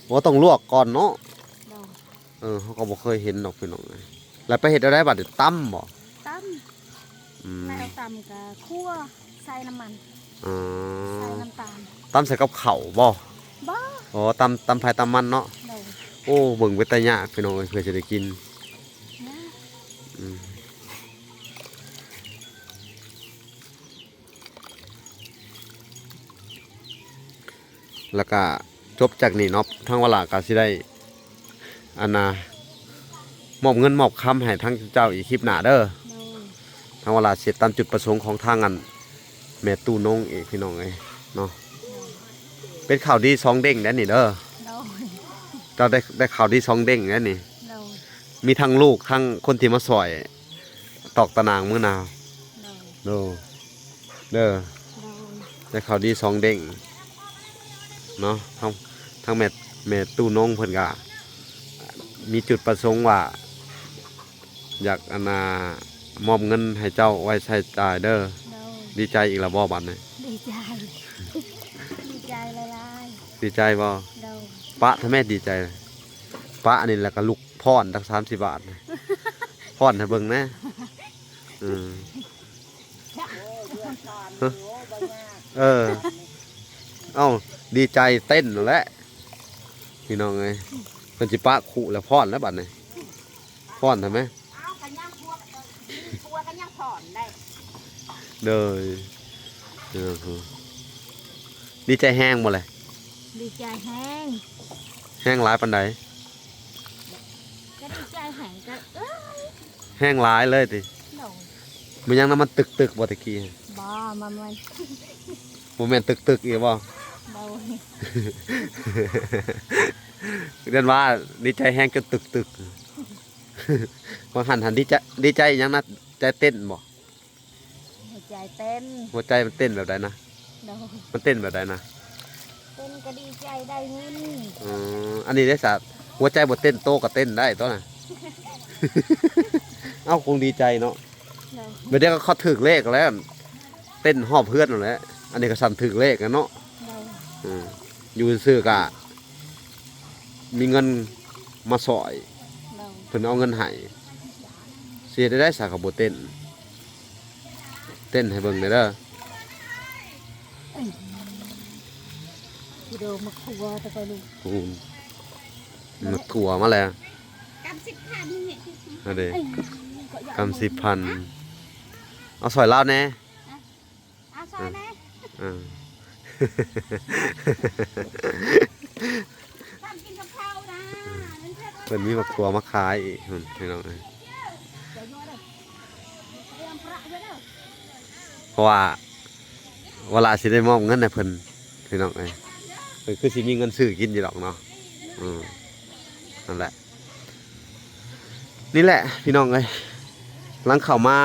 ໂອ້ ຕ້ອງລວກກ່ອນເນາະ. ໂດຍ. ເອີ ເຮົາກໍບໍ່ເຄີຍເຫັນດອກພີ່ນ້ອງເອີຍ ແລ້ວໄປເຮັດແນວໃດບັດນີ້ ຕຳບໍ່? ຕຳ ອືມ ແລ້ວຕຳກະຂົ້ວໃສ່ນ້ຳມັນ ອໍ ໃສ່ນ້ຳຕານ ຕຳໃສ່ກັບເຂົ້າບໍ່? ບໍ່ ອໍ ຕຳ ຕຳໃຜຕຳມັນເນາະ. ໂດຍ. ໂອ້ ເບິ່ງເປັນຕາຍາກພີ່ນ້ອງເອີຍ ເພື່ອຈະໄດ້ກິນ ຍາກ ອືມ. ແລ້ວກະຈົບຈາກນີ້ເນາະ ທາງວາລາກະຊິໄດ້ ອັນນ່າ ມອບເງິນມອບຄຳໃຫ້ທາງເຈົ້າອີກຄລິບໜ້າເດີ. ໂດຍ. ທາງວາລາຊິເຮັດຕາມຈຸດປະສົງຂອງທາງອັນແມ່ຕູ້ນົງອີກພີ່ນ້ອງເອີຍເນາະ. ໂດຍ. ເປັນຂ່າວດີສອງເດ້ງແດ່ນີ້ເດີ. ໂດຍ. ເຈົ້າໄດ້ ໄດ້ຂ່າວດີສອງເດ້ງແດ່ນີ້. ໂດຍ. ມີທັງລູກທັງຄົນທີ່ມາຊ່ອຍຕອກຕາໜ່າງມື້ໜ້າ. ໂດຍ. ໂດຍ. ເດີ ໂດຍ ໄດ້ຂ່າວດີສອງເດ້ງເນາະ. ທາງ ທາງແມ່ ແມ່ຕູ້ນົງເພິ່ນກະມີຈຸດປະສົງວ່າ ຢາກ ອັນນ່າ ມອບເງິນໃຫ້ເຈົ້າໄວ້ໃຊ້ຈ່າຍເດີ. ໂດຍ. ດີໃຈອີກແລ້ວບໍ່ບັດນີ້? ດີໃຈ ດີໃຈຫຼາຍໆ. ດີໃຈບໍ່? ໂດຍ. ປະທຳແມ່ດີໃຈ ປະອັນນີ້ແລ້ວກະລຸກຟ້ອນຕັ້ງສາມສິບບາດ ຟ້ອນໃຫ້ເບິ່ງແດ່. ເອີ ເອີ ເອົ້າ ດີໃຈເຕັ້ນນັ້ນແຫຼະ ພີ່ນ້ອງເອີຍ. ເພິ່ນຊິປະຄຸແລ້ວຟ້ອນແລ້ວບັດນີ້ ຟ້ອນທຳໄມ? ເອົາ ກໍຍັງພວກ ພວກກໍຍັງຟ້ອນໄດ້. ໂດຍ ເອີ ດີໃຈແຮງບໍ່ແຫຼະ? ດີໃຈແຮງ. ແຮງຫຼາຍປານໃດ? ກໍດີໃຈແຮງ ກໍ ເອີຍ ແຮງຫຼາຍເລີຍຕິ? ໂດຍ. ແມ່ນຫຍັງນະ ມັນຕຶກໆບໍ່ຕະກີ້? ບໍ່ ມັນ ມັນ ບໍ່ແມ່ນຕຶກໆອີກບໍ່? ໂດຍ. ເອີ້ນວ່າດີໃຈແຮງຈົນຕຶກໆ. ວ່າຫັ້ນ ຫັ້ນດີໃຈ ດີໃຈຫຍັງນະ? ໃຈເຕັ້ນບໍ່? ຫົວໃຈເຕັ້ນ. ຫົວໃຈມັນເຕັ້ນແບບໃດນະ? ໂດຍ. ມັນເຕັ້ນແບບໃດນະ? ເຕັ້ນກໍດີໃຈໄດ້ເງິນ. ເອີ ອັນນີ້ເດ້ສະ ຫົວໃຈບໍ່ເຕັ້ນ ໂຕກໍເຕັ້ນໄດ້ຕົວະນະ. ເອົ້າ ຄົງດີໃຈເນາະ. ໂດຍ. ບາດດຽວກໍເຂົາຖືກເລກແລ້ວ ເຕັ້ນຮອບເຮືອນນັ້ນແຫຼະ. ອັນນີ້ກໍສ່ຳຖືກເລກແລ້ວເນາະ. ໂດຍ. ເອີ ຢູ່ຊື່ໆກະມີເງິນມາຊ່ອຍ. ໂດຍ. ເພິ່ນເອົາເງິນໃຫ້ ຊິເຮັດໄດ້ໃດສະກໍບໍ່ເຕັ້ນ? ເຕັ້ນໃຫ້ເບິ່ງແດ່ເດີ. ເອີ ຊິໂດ ໝາກຖົ່ວແຕ່ໄປລູກ. ອືມ ໝາກຖົ່ວມາແລ້ວ. ກຳສິບພັນນີ້ ອັນເດ ເອີຍ ກຳສິບພັນ. ເອົາຊ່ອຍລາວແດ່. ເອົາຊ່ອຍແດ່. ເອີ ເອີ ເພິ່ນມີໝາກຖົ່ວມາຂາຍອີກພຸ້ນ ພີ່ນ້ອງເອີຍ. ເພາະວ່າເວລາຊິໄດ້ມອບເງິນໃຫ້ເພິ່ນ ພີ່ນ້ອງເອີຍ ເພິ່ນຄືຊິມີເງິນຊື້ກິນຢູ່ດອກເນາະ. ອືມ ນັ້ນແຫຼະ ນີ້ແຫຼະ ພີ່ນ້ອງເອີຍ. ຫຼັງເຂົ້າມາ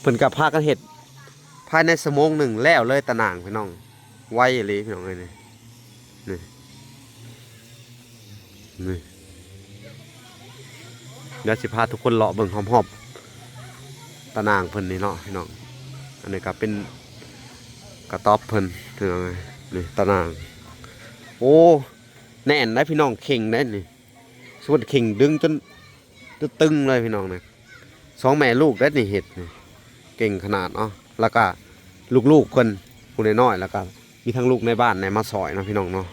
ເພິ່ນກໍພາກັນເຮັດ ພາຍໃນຊົ່ວໂມງໜຶ່ງແລ້ວເລີຍຕາໜ່າງ ພີ່ນ້ອງ. ໄວອີ່ຫຼີ ພີ່ນ້ອງເອີຍ ນີ້ ນີ້ ນີ້. ດຽວຊິພາທຸກຄົນເລາະເບິ່ງຮອບໆຕາໜ່າງເພິ່ນນີ້ເນາະ ພີ່ນ້ອງ. ອັນນີ້ກໍເປັນກະຕ໊ອບເພິ່ນ ພີ່ນ້ອງເອີຍ ນີ້ຕາໜ່າງ. ໂອ້ ແໜ້ນໄດ໋ ພີ່ນ້ອງ ເຄັ່ງໄດ໋ນີ້. ສົມມຸດເຄັ່ງດຶງຈົນ ຕຶງເລີຍ ພີ່ນ້ອງເອີຍ. ສອງແມ່ລູກເດ້ນີ້ເຮັດນີ້ ເກັ່ງຂະໜາດເນາະ. ແລ້ວກະລູກໆເພິ່ນຜູ້ນ້ອຍໆ ແລ້ວກະມີທັງລູກໃນບ້ານແດ່ມາຊ່ອຍເນາະ ພີ່ນ້ອງເນາະ.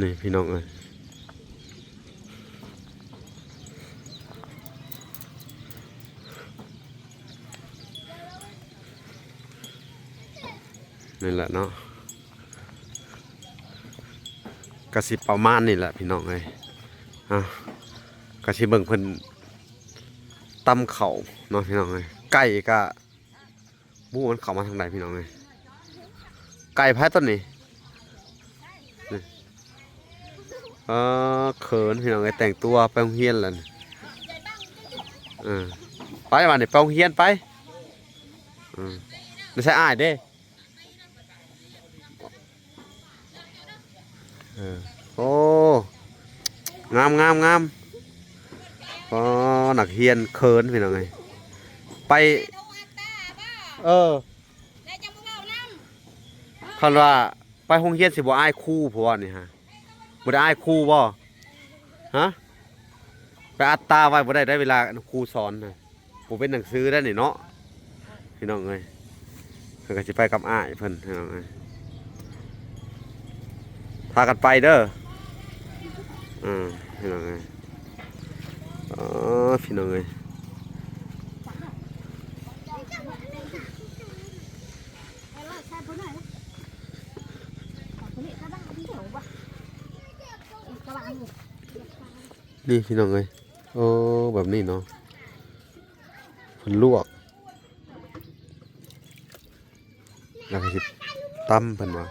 ນີ້ພີ່ນ້ອງເອີຍ ນີ້ແຫຼະເນາະ ກະຊິປະມານນີ້ແຫຼະພີ່ນ້ອງເອີຍ. ເອົ້າ ກະຊິເບິ່ງເພິ່ນຕຳເຂົ້າເນາະ ພີ່ນ້ອງເອີຍ. ໄກ່ກະ ບໍ່ຮູ້ມັນເຂົ້າມາທາງໃດພີ່ນ້ອງເອີຍ. ໄກ່ໃຜຕົວນີ້? ນີ້ ເອີ ເຂີນພີ່ນ້ອງເອີຍ ແຕ່ງຕົວໄປໂຮງຮຽນແລ້ວນີ້. ເອີ ໄປບາດນີ້ ໄປໂຮງຮຽນໄປ. ເອີ ໄປໃສ່ອ້າຍເດ້. ເອີ ໂອ້ ງາມໆໆ. ອໍ ນັກຮຽນເຂີນພີ່ນ້ອງເອີຍ ໄປ ເອີ ຄັນວ່າໄປໂຮງຮຽນຊິບໍ່ອາຍຄູບໍ ອັນນີ້ຫາ ບໍ່ໄດ້ອາຍຄູບໍ? ຮະ ໄປອັດຕາໄວ້ບໍ່ໄດ້ ໄດ້ເວລາຄູສອນນະ. ບໍ່ເປັນໜັງສືໄດ້ນີ້ເນາະ ພີ່ນ້ອງເອີຍ. ເພິ່ນກໍຊິໄປກັບອ້າຍເພິ່ນ ພີ່ນ້ອງເອີຍ ພາກັນໄປເດີ. ເອີ ພີ່ນ້ອງເອີຍ ເອີ ພີ່ນ້ອງເອີຍ ນີ້ພີ່ນ້ອງເອີຍ. ໂອ້ ແບບນີ້ເນາະ ເພິ່ນລວກ ແລ້ວກໍຊິຕຳເພິ່ນວ່າ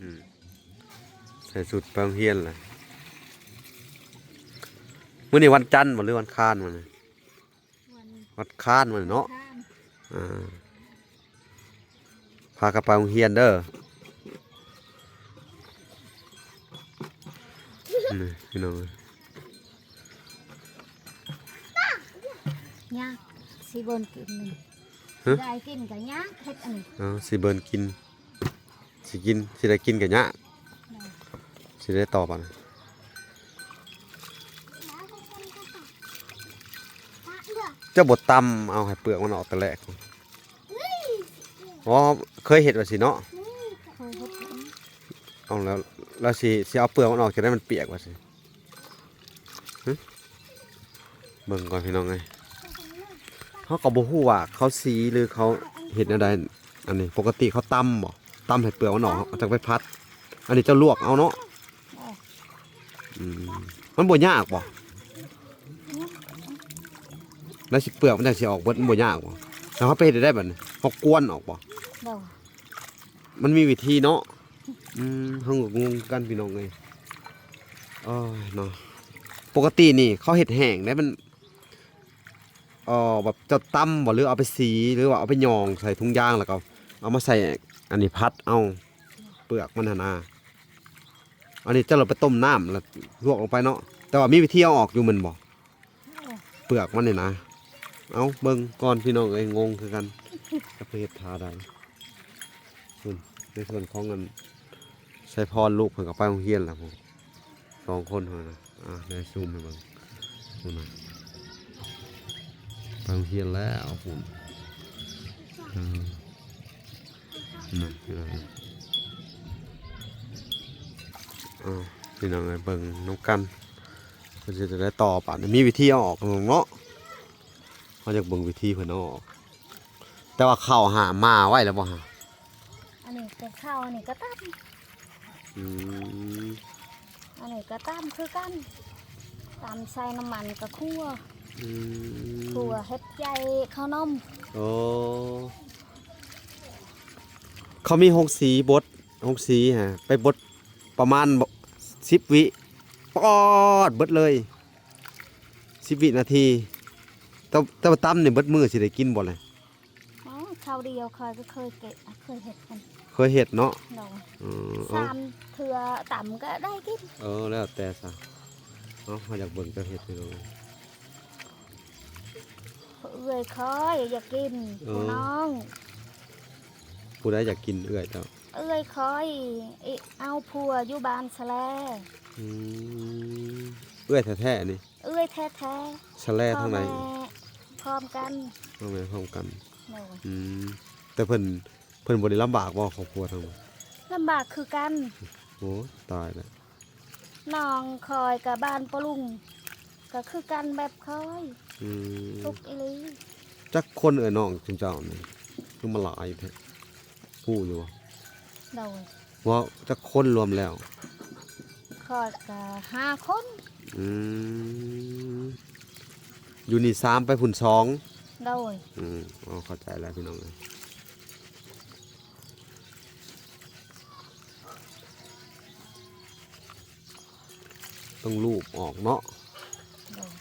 ອືມ ໃສ່ຊຸດໄປໂຮງຮຽນແຫຼະ. ມື້ນີ້ວັນຈັນບໍ ຫຼືວັນຄານມື້ນີ້? ວັນ ວັນຄານມື້ນີ້ເນາະ ວັນຄານ ອ່າ ພາກັນໄປໂຮງຮຽນເດີ. ນີ້ພີ່ນ້ອງເອີຍ ຍາກຊິເບິ່ງກິນນີ້ ຮະ? ໄດ້ກິນກໍຍາກ ເຮັດອັນນີ້ ເອົາ ຊິເບິ່ງກິນ ຊິກິນ ຊິໄດ້ກິນກໍຍາກ ໂດຍ ຊິໄດ້ຕໍ່ບັດ ເຈົ້າບໍ່ຕຳເອົາໃຫ້ເປືອກມັນອອກແຕ່ແລກ? ອໍ ເຄີຍເຮັດວ່າຊີ້ເນາະ ເຄີຍເຮັດ ເອົາແລ້ວ ແລ້ວຊິ ຊິເອົາເປືອກມັນອອກຈັ່ງໃດມັນປຽກວ່າຊີ້ ຫຶ ເບິ່ງກ່ອນພີ່ນ້ອງເອີຍ ເຮົາກໍບໍ່ຮູ້ວ່າເຂົາສີ ຫຼື ເຂົາເຮັດແນວໃດ ອັນນີ້ປົກກະຕິເຂົາຕຳບໍ່ ຕຳໃຫ້ເປືອກມັນອອກ ເຮົາຈັ່ງໄປຜັດ ອັນນີ້ເຈົ້າລວກເອົາເນາະ ອືມ ມັນບໍ່ຍາກບໍ່ ແລ້ວຊິເປືອກມັນຈັ່ງຊິອອກເບິດ ມັນບໍ່ຍາກບໍ່ ແລ້ວເຮົາໄປເຮັດໄດ້ບັດນີ້ ເຮົາກວນອອກບໍ່ ໂດຍ ມັນມີວິທີເນາະ ອືມ ເຮົາກໍງົງຄືກັນພີ່ນ້ອງເອີຍ ໂອ້ຍເນາະ ປົກກະຕິນີ້ເຂົາເຮັດແຫ້ງເດ້ ມັນ ເອີ ແບບເຈົ້າຕຳບໍ່ ຫຼືເອົາໄປສີ ຫຼືວ່າເອົາໄປຫຍ້ອງໃສ່ຖົງຢາງ ແລ້ວກໍເອົາມາໃສ່ອັນນີ້ ຜັດເອົາເປືອກມັນຫັ້ນນາ ອັນນີ້ເຈົ້າລະໄປຕົ້ມນ້ຳ ແລ້ວລວກລົງໄປເນາະ ແຕ່ວ່າມີວິທີເອົາອອກຢູ່ແມ່ນບໍ່? ເປືອກມັນນີ້ນະ ເອົາເບິ່ງກ່ອນພີ່ນ້ອງເອີຍ ງົງຄືກັນ ຈັກເພິ່ນເຮັດທ່າໃດ ພຸ້ນ ໃນສ່ວນຂອງອັນ ໄຊພອນ ລູກເພິ່ນກໍໄປໂຮງຮຽນແລ້ວພຸ້ນ ສອງຄົນພຸ້ນນະ ອ່າ ໄດ້ຊູມໃຫ້ເບິ່ງ ພຸ້ນນະ ໄປໂຮງຮຽນແລ້ວພຸ້ນ ເອີ ນັ້ນ ພີ່ນ້ອງເອີຍ ເອົາ ພີ່ນ້ອງເອີຍ ເບິ່ງນຳກັນ ເພິ່ນຊິໄດ້ຕໍ່ບາດນີ້ ມີວິທີເອົາອອກເນາະ ເຮົາຢາກເບິ່ງວິທີເພິ່ນເອົາອອກ ແຕ່ວ່າເຂົ້າຫາມາໄວ້ແລ້ວບໍ່ຫາ? ອັນນີ້ກໍເຂົ້າ ອັນນີ້ກໍຕຳ ອືມ ອັນນີ້ກໍຕຳຄືກັນ ຕຳໃສ່ນ້ຳມັນກໍຂົ້ວ ອືມ ຂົ້ວເຮັດໃຈເຂົ້າໜົມ ໂອ້ ເຂົາມີໂຮງສີບົດ ໂຮງສີຫະ ໄປບົດປະມານສິບວິ ປອດ ເບິດເລີຍ ສິບວິນາທີ ແຕ່ ແຕ່ວ່າຕຳນີ້ເບິດມື້ຊິໄດ້ກິນບໍ່ລະ? ອໍ ຄາວດຽວຂ້ອຍກໍເຄີຍເກະ ເຄີຍເຮັດມັນ ເຄີຍເຮັດເນາະ ໂດຍ ເອີ ສາມເທື່ອຕຳກໍໄດ້ກິນ ເອີ ແລ້ວແຕ່ຊະ ເອົາ ເຮົາຢາກເບິ່ງເຈົ້າເຮັດຢູ່ດອກ ເອື້ອຍຂ້ອຍຢາກກິນ ເອີ ຜູ້ນ້ອງ ຜູ້ໃດຢາກກິນເອື້ອຍເຈົ້າ? ເອື້ອຍຂ້ອຍ ເອົາຜົວຢູ່ບ້ານສະແລ ອືມ ເອື້ອຍແທ້ໆນີ້? ເອື້ອຍແທ້ໆ ສະແລທາງໃດ? ພໍ່ແມ່ພ້ອມກັນ ພໍ່ແມ່ພ້ອມກັນ ໂດຍ ອືມ ແຕ່ເພິ່ນ ເພິ່ນບໍ່ໄດ້ລຳບາກບໍ່ ຄອບຄົວທາງນັ້ນ? ລຳບາກຄືກັນ ໂອ້ ຕາຍແລ້ວ ນ້ອງຂ້ອຍກໍບ້ານປະລຸງ ກໍຄືກັນແບບຂ້ອຍ ອືມ ທຸກອີ່ຫຼີ ຈັກຄົນເອື້ອຍນ້ອງຊຸມເຈົ້ານີ້ ຄືມາຫຼາຍແທ້ ຮູ້ຢູ່ບໍ່? ໂດຍ ເວົ້າຈັກຄົນລວມແລ້ວ? ຂ້ອຍກະຫ້າຄົນ ອືມ ຢູ່ນີ້ສາມ ໄປພຸ້ນສອງ ໂດຍ ອືມ ອໍ ເຂົ້າໃຈແລ້ວພີ່ນ້ອງເອີຍ ຕ້ອງລູບອອກເນາະ ໂດຍ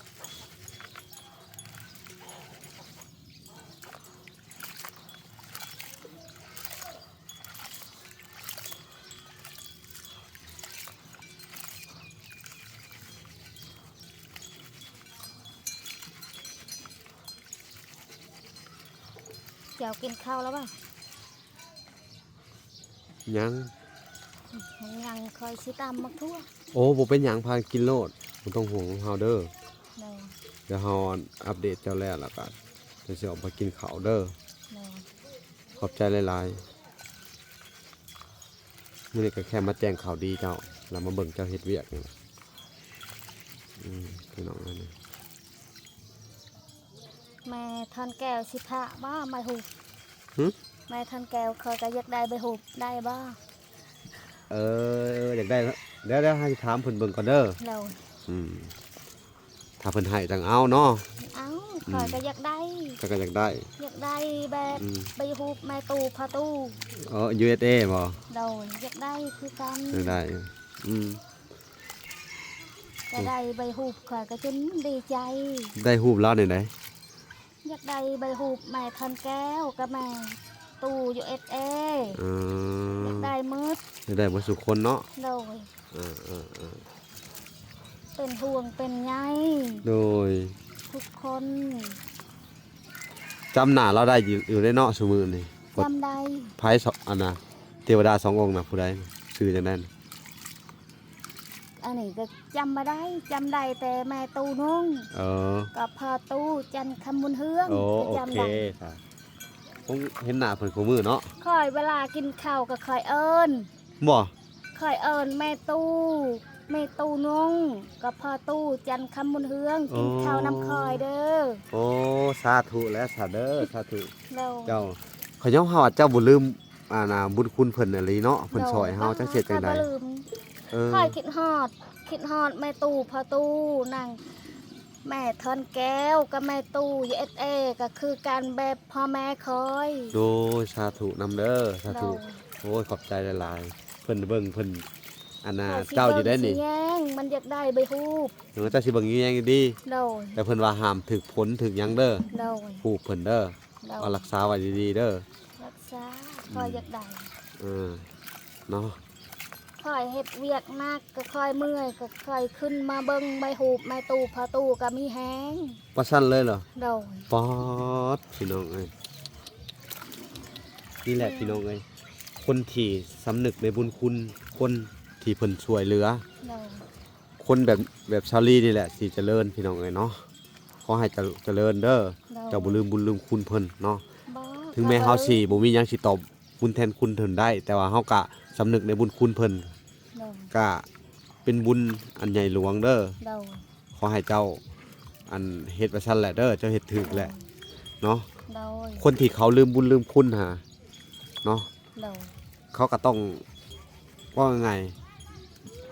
ເຈົ້າກິນເຂົ້າແລ້ວບໍ່? ຍັງ ຍັງ ຂ້ອຍຊິຕຳໝາກຖົ່ວ ໂອ້ ບໍ່ເປັນຫຍັງ ພາກິນໂລດ ບໍ່ຕ້ອງຫ່ວງນຳເຮົາເດີ ໂດຍ ດຽວເຮົາອັບເດດເຈົ້າແລ້ວ ແລ້ວກະ ຈະຊິອອກໄປກິນເຂົ້າເດີ ໂດຍ ຂອບໃຈຫຼາຍໆ ມື້ນີ້ກໍແຄ່ມາແຈ້ງຂ່າວດີເຈົ້າ ແລ້ວມາເບິ່ງເຈົ້າເຮັດວຽກນີ້ແຫຼະ ອືມ ພີ່ນ້ອງເອີຍ ແມ່ທອນແກ້ວຊິພາບໍ່ໃບຫູບ? ຫຶ? ແມ່ທອນແກ້ວ ຂ້ອຍກໍຢາກໄດ້ໃບຫູບ ໄດ້ບໍ່? ເອີ ຢາກໄດ້ ດຽວ ດຽວ ໃຫ້ຖາມເພິ່ນເບິ່ງກ່ອນເດີ ໂດຍ ອືມ ຖ້າເພິ່ນໃຫ້ຈັ່ງເອົາເນາະ ເອົາ ອືມ ຂ້ອຍກໍຢາກໄດ້ ຂ້ອຍກໍຢາກໄດ້ ຢາກໄດ້ແບບ ອືມ ໃບຫູບແມ່ຕູ້ພໍ່ຕູ້ ອໍ ຢູເອສເອ ບໍ່? ໂດຍ ຢາກໄດ້ຄືກັນ ຢາກໄດ້ ອືມ ກໍໄດ້ໃບຫູບ ຂ້ອຍກໍຈົນດີໃຈ ໄດ້ຫູບລາວແນວໃດ? ຢາກໄດ້ໃບຫູບແມ່ທອນແກ້ວກັບແມ່ຕູ້ ຢູເອສເອ ເອີ ຢາກໄດ້ໝົດ ຢາກໄດ້ໝົດສູ່ຄົນເນາະ ໂດຍ ເອີ ເອີ ເປັນຫ່ວງເປັນໃຍ ໂດຍ ທຸກຄົນ ຈຳໜ້າລາວໄດ້ຢູ່ ຢູ່ເດ້ເນາະ ຊຸມື້ນີ້. ຈຳໄດ້. ໃຜ ສ- ອັນນ່າ ເທວະດາສອງອົງນະ ຜູ້ໃດ? ຊື່ຈັ່ງໃດນະ? ອັນນີ້ກໍຈຳບໍ່ໄດ້ ຈຳໄດ້ແຕ່ແມ່ຕູ້ນຸ່ງ. ເອີ ກັບພໍ່ຕູ້ຈັນຄຳບຸນເຮືອງ. ໂອ້ ກໍຈຳໄດ້. ໂອເຄ ຄ່ະ ຄົງເຫັນໜ້າເພິ່ນຄູ່ມື້ເນາະ. ຂ້ອຍເວລາກິນເຂົ້າກໍຂ້ອຍເອີ້ນ. ບໍ່? ຂ້ອຍເອີ້ນແມ່ຕູ້ ແມ່ຕູ້ນຸ່ງ ກັບພໍ່ຕູ້ຈັນຄຳບຸນເຮືອງ ກິນເຂົ້ານຳຂ້ອຍເດີ. ໂອ້ ສາທຸແຫຼະ ສາທຸເດີ ສາທຸ. ໂດຍ ເຈົ້າ ຂ້ອຍຍອມຮັບວ່າເຈົ້າບໍ່ລືມ ອັນນ່າ ບຸນຄຸນເພິ່ນອີ່ຫຼີເນາະ ເພິ່ນ ໂດຍ ຊ່ອຍເຮົາ ຈັກຊິເຮັດຈັ່ງໃດ. ບໍ່ລືມ. ເອີ ຂ້ອຍຄິດຮອດ ຄິດຮອດແມ່ຕູ້ ພໍ່ຕູ້ ນາງແມ່ທອນແກ້ວ ກັບແມ່ຕູ້ ຢູເອສເອ ກໍຄືກັນແບບພໍ່ແມ່ຂ້ອຍ. ໂດຍ ສາທຸນຳເດີ ສາທຸ. ໂດຍ ໂອ້ຍ ຂອບໃຈຫຼາຍໆ. ເພິ່ນເບິ່ງເພິ່ນ ອັນນ່າ ເຈົ້າຢູ່ໄດ້ນີ້ ມັນຢາກໄດ້ໃບຮູບ. ເອີ ເຈົ້າຊິເບິ່ງແຍງດີ. ໂດຍ ແຕ່ເພິ່ນວ່າຫ້າມຖືກຝົນຖືກຫຍັງເດີ. ໂດຍ ຮູບເພິ່ນເດີ. ໂດຍ ເອົາລັກສາໄວ້ດີໆເດີ. ລັກສາ ອືມ ຂ້ອຍຢາກໄດ້. ເອີ ເນາະ ຂ້ອຍເຮັດວຽກໜັກ ກໍຂ້ອຍເມື່ອຍ ກໍຂ້ອຍຂຶ້ນມາເບິ່ງໃບຮູບແມ່ຕູ້ ພໍ່ຕູ້ ກໍມີແຮງ. ວ່າຊັ້ນເລີຍເຫຼື? ໂດຍ. ປາດ ພີ່ນ້ອງເອີຍ ນີ້ແຫຼະ ອືມ ພີ່ນ້ອງເອີຍ ຄົນທີ່ສຳນຶກໃນບຸນຄຸນ ຄົນທີ່ເພິ່ນຊ່ວຍເຫຼືອ. ໂດຍ. ຄົນແບບ ແບບຊາວລີນີ້ແຫຼະຊິຈະເລີນ ພີ່ນ້ອງເອີຍເນາະ. ຂໍໃຫ້ເຈົ້າຈະເລີນເດີ. ໂດຍ. ເຈົ້າບໍ່ລືມບຸນລືມຄຸນເພິ່ນເນາະ. ບໍ່ ເຖິງແມ່ນເຮົາຊິບໍ່ມີຫຍັງຊິຕອບບຸນແທນຄຸນເພິ່ນໄດ້ ແຕ່ວ່າເຮົາກະສຳນຶກໃນບຸນຄຸນເພິ່ນ. ໂດຍ. ກະເປັນບຸນອັນໃຫຍ່ຫຼວງເດີ. ໂດຍ. ຂໍໃຫ້ເຈົ້າ ອັນ ເຮັດວ່າຊັ້ນແຫຼະເດີ ເຈົ້າເຮັດຖືກແຫຼະ. ໂດຍ. ເນາະ. ໂດຍ. ຄົນທີ່ເຂົາລືມບຸນລືມຄຸນຫາ ເນາະ. ໂດຍ. ເຂົາກໍຕ້ອງ ເວົ້າງ່າຍ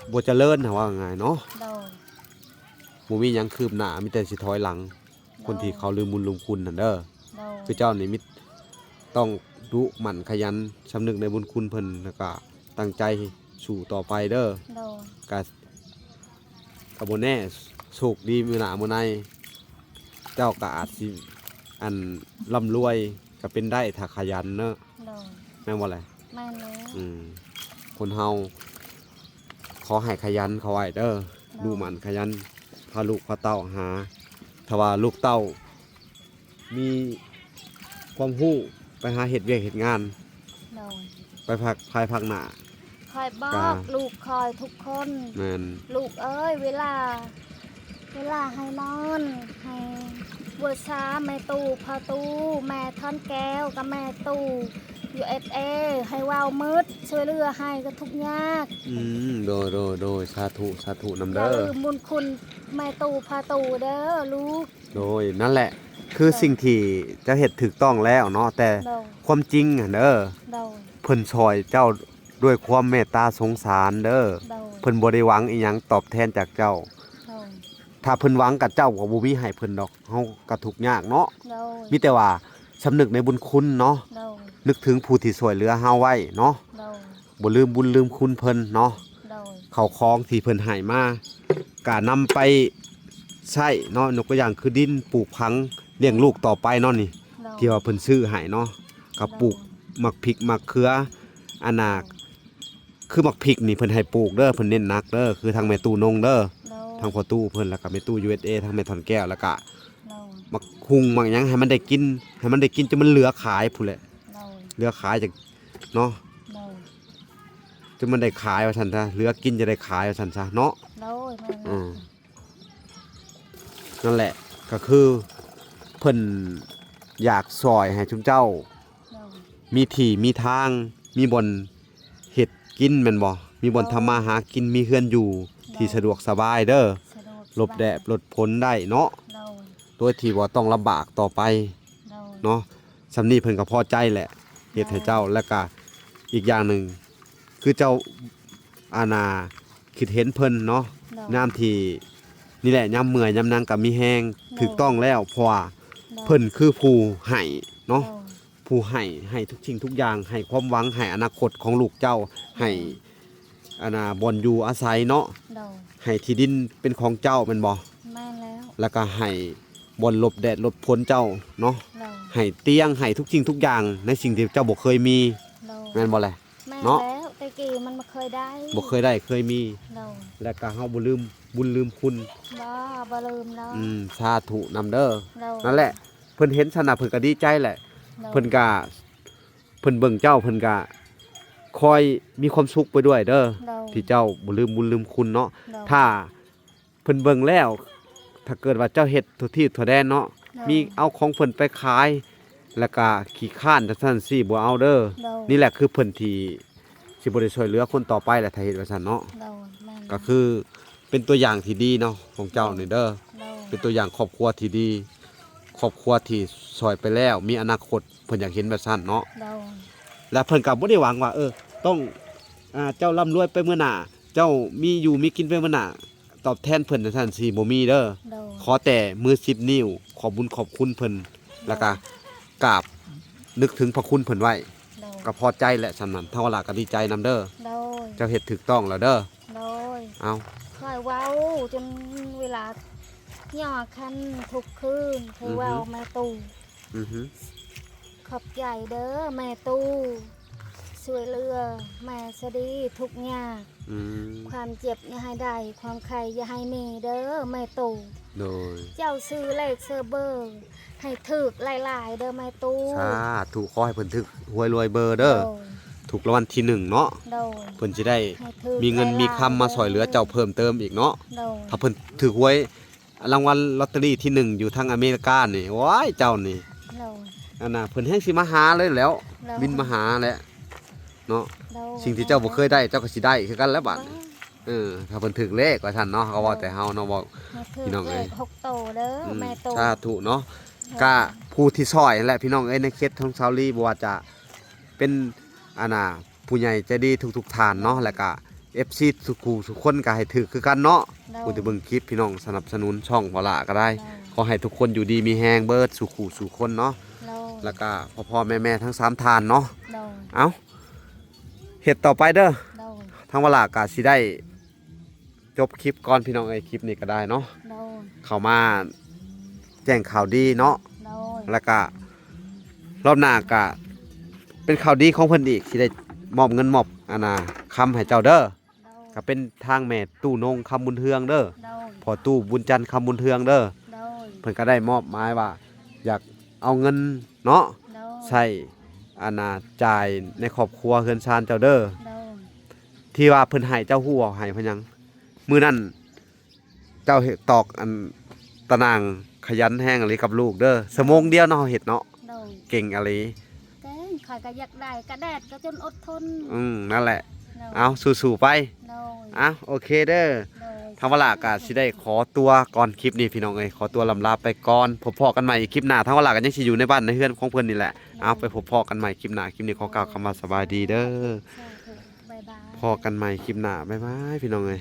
ໆ ບໍ່ຈະເລີນນະ ເວົ້າງ່າຍໆເນາະ. ໂດຍ. ບໍ່ມີຫຍັງຄືບໜ້າ ມີແຕ່ຊິຖອຍຫຼັງ. ໂດຍ. ຄົນທີ່ເຂົາລືມບຸນລືມຄຸນຫັ້ນເດີ. ໂດຍ. ຄືເຈົ້ານີ້ມີ ຕ້ອງດຸໝັ່ນຂະຫຍັນ ສຳນຶກໃນບຸນຄຸນເພິ່ນ ແລ້ວກະຕັ້ງໃຈສູ້ຕໍ່ໄປເດີ. ໂດຍ. ກະ ກໍບໍ່ແນ່ ໂຊກດີມື້ໜ້າມື້ໃນ ເຈົ້າກໍອາດຊິ ອັນ ລ່ຳລວຍກໍເປັນໄດ້ ຖ້າຂະຫຍັນເນາະ. ໂດຍ. ແມ່ນບໍ່ແຫຼະ? ແມ່ນແລ້ວ. ອືມ ຄົນເຮົາຂໍໃຫ້ຂະຫຍັນເຂົ້າໄວ້ເດີ. ໂດຍ. ດຸໝັ່ນຂະຫຍັນ ພາລູກພາເຕົ້າຫາ ຖ້າວ່າລູກເຕົ້າ ມີຄວາມຮູ້ ໄປຫາເຮັດວຽກເຮັດງານ. ໂດຍ. ໄປພັກພາຍພັກໜ້າ ຂ້ອຍບອກລູກຂ້ອຍທຸກຄົນ. ແມ່ນ. ລູກເອີຍ ເວລາ ເວລາໃຫ້ນອນ ໃຫ້ບູຊາແມ່ຕູ້ ພໍ່ຕູ້ ແມ່ທອນແກ້ວ ກັບແມ່ຕູ້ ຢູເອສເອ ໃຫ້ເວົ້າໝົດ ຊ່ວຍເຫຼືອໃຫ້ກໍທຸກຍາກ. ອືມ ໂດຍ ໂດຍ ໂດຍ ສາທຸ ສາທຸນຳເດີ. ຢ່າລືມບຸນຄຸນແມ່ຕູ້ ພໍ່ຕູ້ເດີລູກ. ໂດຍ ນັ້ນແຫຼະ ຄື ໂດຍ ສິ່ງທີ່ເຈົ້າເຮັດຖືກຕ້ອງແລ້ວເນາະ ແຕ່ ໂດຍ ຄວາມຈິງຫັ້ນເດີ ໂດຍ ເພິ່ນຊ່ອຍເຈົ້າດ້ວຍຄວາມເມດຕາສົງສານເດີ. ໂດຍ. ເພິ່ນບໍ່ໄດ້ຫວັງອີ່ຫຍັງຕອບແທນຈາກເຈົ້າ. ໂດຍ. ຖ້າເພິ່ນຫວັງກັບເຈົ້າກໍບໍ່ມີໃຫ້ເພິ່ນດອກ ເຮົາກໍທຸກຍາກເນາະ. ໂດຍ. ມີແຕ່ວ່າສຳນຶກໃນບຸນຄຸນເນາະ. ໂດຍ. ນຶກເຖິງຜູ້ທີ່ຊ່ວຍເຫຼືອເຮົາໄວ້ເນາະ. ໂດຍ. ບໍ່ລືມບຸນລືມຄຸນເພິ່ນເນາະ. ໂດຍ. ເຂົ້າຂອງທີ່ເພິ່ນໃຫ້ມາ ກະນຳໄປໃຊ້ເນາະ ຍົກຕົວຢ່າງຄືດິນ ປູກຝັງ ລ້ຽງລູກຕໍ່ໄປເນາະນີ້ ໂດຍ ທີ່ວ່າເພິ່ນຊື້ໃຫ້ເນາະ ກໍປູກ ໂດຍ ໝາກພິກໝາກເຂືອ ອັນນ່າ ໂດຍ ຄືໝາກພິກນີ້ເພິ່ນໃຫ້ປູກເດີ ເພິ່ນເນັ້ນໜັກເດີ ຄືທາງແມ່ຕູ້ນົງເດີ ໂດຍ ທາງພໍ່ຕູ້ເພິ່ນ ແລ້ວກໍແມ່ຕູ້ ຢູເອສເອ ທາງແມ່ທອນແກ້ວ ແລ້ວກໍ ໂດຍ ໝາກຫຸ່ງໝາກຫຍັງໃຫ້ມັນໄດ້ກິນ ໃຫ້ມັນໄດ້ກິນຈົນມັນເຫຼືອຂາຍພຸ້ນແຫຼະ. ໂດຍ. ເຫຼືອຂາຍຈາກເນາະ ໂດຍ ຈະມັນໄດ້ຂາຍວ່າຊັ້ນຊະ ເຫຼືອກິນຈະໄດ້ຂາຍວ່າຊັ້ນຊະເນາະ. ໂດຍ ແມ່ນແລ້ວ ອືມ ນັ້ນແຫຼະ ກໍຄືເພິ່ນຢາກຊ່ອຍໃຫ້ຊຸມເຈົ້າ ໂດຍ ມີທີ່ມີທາງ ມີບ່ອນເຮັດກິນແມ່ນບໍ່? ມີບ່ອນ ໂດຍ ທຳມາຫາກິນ ມີເຮືອນຢູ່ ໂດຍ ທີ່ສະດວກສະບາຍເດີ ສະດວກສະບາຍ ຫຼົບແດດຫຼົບຝົນໄດ້ເນາະ ໂດຍ ໂດຍທີ່ບໍ່ຕ້ອງລຳບາກຕໍ່ໄປ ໂດຍ ເນາະ. ສ່ຳນີ້ເພິ່ນກໍພໍໃຈແຫຼະ ເຮັດໃຫ້ເຈົ້າ ແລ້ວກໍອີກຢ່າງໜຶ່ງ ຄືເຈົ້າ ອັນນ່າ ຄິດເຫັນເພິ່ນເນາະ ໂດຍ ຍາມທີ່ ນີ້ແຫຼະ ຍາມເມື່ອຍຍາມຫຍັງກໍມີແຮງ ໂດຍ ຖືກຕ້ອງແລ້ວ ເພາະວ່າ ໂດຍ ເພິ່ນຄືຜູ້ໃຫ້ເນາະ ໂດຍ ຜູ້ໃຫ້ ໃຫ້ທຸກສິ່ງທຸກຢ່າງ ໃຫ້ຄວາມຫວັງ ໃຫ້ອະນາຄົດຂອງລູກເຈົ້າ ໂດຍ ໃຫ້ ອັນນ່າ ບ່ອນຢູ່ອາໄສເນາະ ໂດຍ ໃຫ້ທີ່ດິນເປັນຂອງເຈົ້າແມ່ນບໍ່? ແມ່ນແລ້ວ ແລ້ວກໍໃຫ້ບ່ອນຫຼົບແດດຫຼົບຝົນເຈົ້າເນາະ ໂດຍ ໃຫ້ຕຽງ ໃຫ້ທຸກສິ່ງທຸກຢ່າງໃນສິ່ງທີ່ເຈົ້າບໍ່ເຄີຍມີ ໂດຍ ແມ່ນບໍ່ແຫຼະ? ແມ່ນ ເນາະ ແລ້ວ ແຕ່ກີ້ມັນບໍ່ເຄີຍໄດ້ ບໍ່ເຄີຍໄດ້ເຄີຍມີ ໂດຍ ແລ້ວກໍເຮົາບໍ່ລືມບຸນລືມຄຸນ ບໍ່ ບໍ່ລືມດອກ ອືມ ສາທຸນຳເດີ ໂດຍ ນັ້ນແຫຼະ ພິ່ນເຫັນຊັ້ນນະ ເພິ່ນກໍດີໃຈແຫຼະ. ໂດຍ ເພິ່ນກໍ ເພິ່ນເບິ່ງເຈົ້າ ເພິ່ນກໍຄ່ອຍມີຄວາມສຸກໄປດ້ວຍເດີ ໂດຍ ທີ່ເຈົ້າບໍ່ລືມບຸນລືມຄຸນເນາະ. ໂດຍ ຖ້າເພິ່ນເບິ່ງແລ້ວ ຖ້າເກີດວ່າເຈົ້າເຮັດທົ່ວທີບທົ່ວແດນເນາະ ໂດຍ ມີເອົາຂອງເພິ່ນໄປຂາຍ ແລ້ວກໍຂີ້ຄ້ານຈັ່ງຊັ້ນຊີ້ ບໍ່ເອົາເດີ. ໂດຍ ນີ້ແຫຼະຄືເພິ່ນທີ່ຊິບໍ່ໄດ້ຊ່ວຍເຫຼືອຄົນຕໍ່ໄປແຫຼະ ຖ້າເຮັດວ່າຊັ້ນເນາະ. ໂດຍ ແມ່ນ ກໍຄືເປັນຕົວຢ່າງທີ່ດີເນາະຂອງເຈົ້ານີ້ເດີ. ໂດຍ ເປັນຕົວຢ່າງຄອບຄົວທີ່ດີ ຄອບຄົວທີ່ຊ່ອຍໄປແລ້ວມີອະນາຄົດ ເພິ່ນຢາກເຫັນແບບຊັ້ນເນາະ. ໂດຍ ແລະເພິ່ນກໍບໍ່ໄດ້ຫວັງວ່າ ເອີ ຕ້ອງ ອ່າ ເຈົ້າລ່ຳລວຍໄປມື້ໜ້າ ເຈົ້າມີຢູ່ມີກິນໄປມື້ໜ້າ ຕອບແທນເພິ່ນຈັ່ງຊັ້ນຊິບໍ່ມີເດີ. ໂດຍ ຂໍແຕ່ມືສິບນິ້ວ ຂອບບຸນຂອບຄຸນເພິ່ນ ໂດຍ ແລ້ວກໍກາບນຶກເຖິງພະຄຸນເພິ່ນໄວ້ ໂດຍ ກໍພໍໃຈແຫຼະ. ສ່ຳນັ້ນ ທາງວາລາກໍດີໃຈນຳເດີ. ໂດຍ ເຈົ້າເຮັດຖືກຕ້ອງແລ້ວເດີ. ໂດຍ ເອົາ ຂ້ອຍເວົ້າຈົນເວລາຍ່ອຄັນທຸກຄືນ ຂ້ອຍເວົ້າ ອືຮື ແມ່ຕູ້ ອື ຂອບໃຈເດີແມ່ຕູ້ ຊ່ວຍເຫຼືອແມ່ສະດີທຸກຍາກ. ອື ຄວາມເຈັບຢ່າໃຫ້ໄດ້ ຄວາມໄຂ້ຢ່າໃຫ້ມີເດີແມ່ຕູ້. ໂດຍ ເຈົ້າຊື້ເລກຊື້ເບີໃຫ້ຖືກຫຼາຍໆເດີແມ່ຕູ້. ສາທຸ ຂໍໃຫ້ເພິ່ນຖືກຫວຍລວຍເບີເດີ. ໂດຍ ຖືກລາງວັນທີໜຶ່ງເນາະ. ໂດຍ ເພິ່ນຊິໄດ້ ໃຫ້ຖືກ ມີເງິນມີຄຳ ຫຼາຍໆເດີ ມາຊ່ອຍເຫຼືອເຈົ້າເພີ່ມເຕີມອີກເນາະ. ໂດຍ ຖ້າເພິ່ນຖືກຫວຍ ລາງວັນລອດເຕີຣີທີໜຶ່ງຢູ່ທາງອາເມລິການີ້ ໂອ້ຍ ເຈົ້ານີ້ ໂດຍ ອັນນ່າ ເພິ່ນແຮ່ງຊິມາຫາເລີຍແຫຼ້ວ. ໂດຍ ບິນມາຫາແຫຼະເນາະ. ໂດຍ ສິ່ງທີ່ເຈົ້າບໍ່ເຄີຍໄດ້ ເຈົ້າກໍຊິໄດ້ຄືກັນແຫຼະບາດນີ້. ໂດຍ ເອີ ຖ້າເພິ່ນຖືກເລກວ່າຊັ້ນເນາະ ເຮົາກໍເວົ້າແຕ່ເຮົາເນາະ ເວົ້າ ໃຫ້ຖືກ ພີ່ນ້ອງເອີຍ ເລກຫົກໂຕເດີ ອືມ ແມ່ຕູ້. ສາທຸເນາະ. ໂດຍ ກະຜູ້ທີ່ຊ່ອຍຫັ້ນແຫຼະ ພີ່ນ້ອງເອີຍ ໃນເຂດຂອງສາວລີ ບໍ່ວ່າຈະເປັນ ອັນນ່າ ຜູ້ໃຫຍ່ໃຈດີທຸກໆທ່ານເນາະ ແລ້ວກະເອັຟຊີທຸກຜູ້ທຸກຄົນກໍໃຫ້ຖືກຄືກັນເນາະ. ໂດຍ ຜູ້ທີ່ເບິ່ງຄລິບ ພີ່ນ້ອງສະໜັບສະໜູນຊ່ອງວາລາກໍໄດ້. ໂດຍ ຂໍໃຫ້ທຸກຄົນຢູ່ດີມີແຮງເບິດສູ່ຜູ້ສູ່ຄົນເນາະ. ໂດຍ ແລ້ວກະພໍ່ໆແມ່ໆທັງສາມທ່ານເນາະ. ໂດຍ ເອົ້າ ເຮັດຕໍ່ໄປເດີ. ໂດຍ ທາງວາລາກໍຊິໄດ້ ຈົບຄລິບກ່ອນພີ່ນ້ອງເອີຍ ຄລິບນີ້ກໍໄດ້ເນາະ. ໂດຍ ເຂົ້າມາແຈ້ງຂ່າວດີເນາະ. ໂດຍ ແລ້ວກະລອບໜ້າກະເປັນຂ່າວດີຂອງເພິ່ນອີກ ຊິໄດ້ມອບເງິນມອບ ອັນນ່າ ຄຳໃຫ້ເຈົ້າເດີ. ໂດຍ ກະເປັນທາງແມ່ຕູ້ນົງ ຄຳບຸນເຮືອງເດີ. ໂດຍ ພໍ່ຕູ້ບຸນຈັນ ຄຳບຸນເຮືອງເດີ. ໂດຍ ເພິ່ນກະໄດ້ມອບໝາຍວ່າຢາກເອົາເງິນເນາະ. ໂດຍ ໃຊ້ ອັນນ່າ ຈ່າຍໃນຄອບຄົວເຮືອນຊານເຈົ້າເດີ. ໂດຍ ທີ່ວ່າເພິ່ນໃຫ້ ເຈົ້າຮູ້ບໍ່ໃຫ້ເພິ່ນຫຍັງ? ມື້ນັ້ນເຈົ້າເຮັດຕອກອັນຕາໜ່າງ ຂະຫຍັນແຮງອີ່ຫຼີກັບລູກເດີ. ຊົ່ວໂມງດຽວເນາະ ເຮົາເຮັດເນາະ. ໂດຍ ເກັ່ງອີ່ຫຼີ. ເກັ່ງ ຂ້ອຍກໍຢາກໄດ້ ກະແດດກໍຈົນອົດທົນ. ອືມ ນັ້ນແຫຼະ. ໂດຍ ເອົາ ສູ້ໆໄປ. ໂດຍ ເອົາ ໂອເຄເດີ. ໂດຍ ທາງວາລາກໍຊິໄດ້ຂໍຕົວກ່ອນຄລິບນີ້ ພີ່ນ້ອງເອີຍ ຂໍຕົວລ່ຳລາໄປກ່ອນ. ພົບພໍ້ກັນໃໝ່ຄລິບໜ້າ. ທາງວາລາກໍຍັງຊິຢູ່ໃນບ້ານໃນເຮືອນຂອງເພິ່ນນີ້ແຫຼະ. ໂດຍ ເອົາ ໄປພົບພໍ້ກັນໃໝ່ຄລິບໜ້າ. ຄລິບນີ້ຂໍກ່າວຄຳວ່າສະບາຍດີເດີ. ສາທຸ ບາຍບາຍ. ພໍ້ກັນໃໝ່ຄລິບໜ້າ. ບາຍບາຍ ພີ່ນ້ອງເອີຍ.